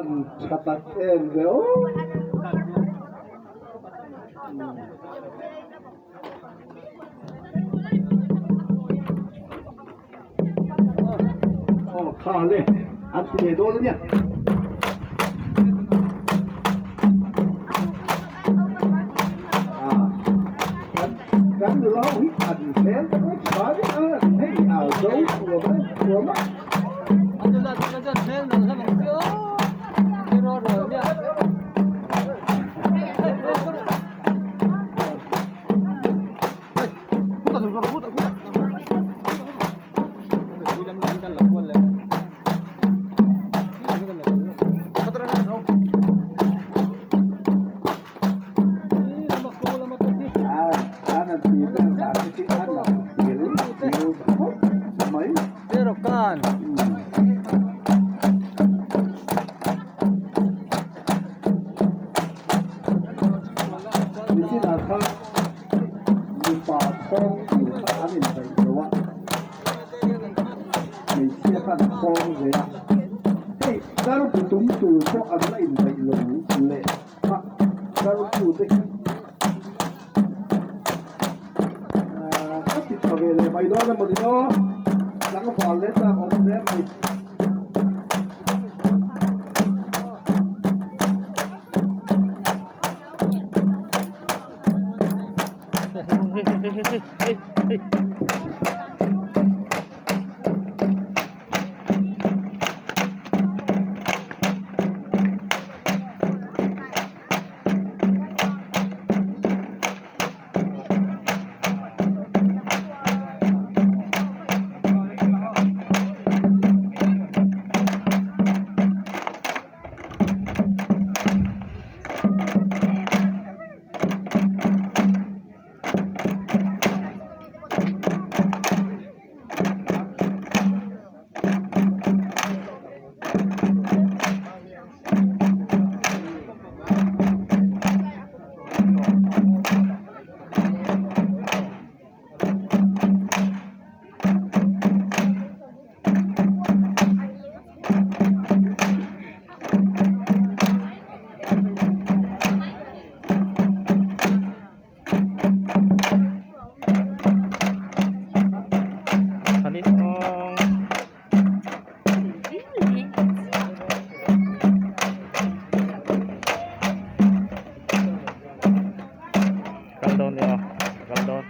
van tha tak em ve aw. Aw kha le an ti leh dawn a nia. Kan nula ho hi an hmel te pawh tha vek a, hei a zo tuam a tuam a. Mipa thawng tur kha an indaih lo a, hmeichhia khan a thawng ve a, hei darbu tum tur pawh an la indaih lo leh kha darbu te hi ahh ka ti tha ve leh mai dawn emaw ni aw, tlangval leh tak awm hle mai. Kal dawn nia kal dawn.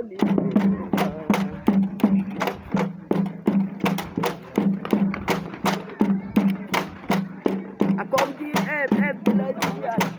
A kawng ding em em ti lai chu hian.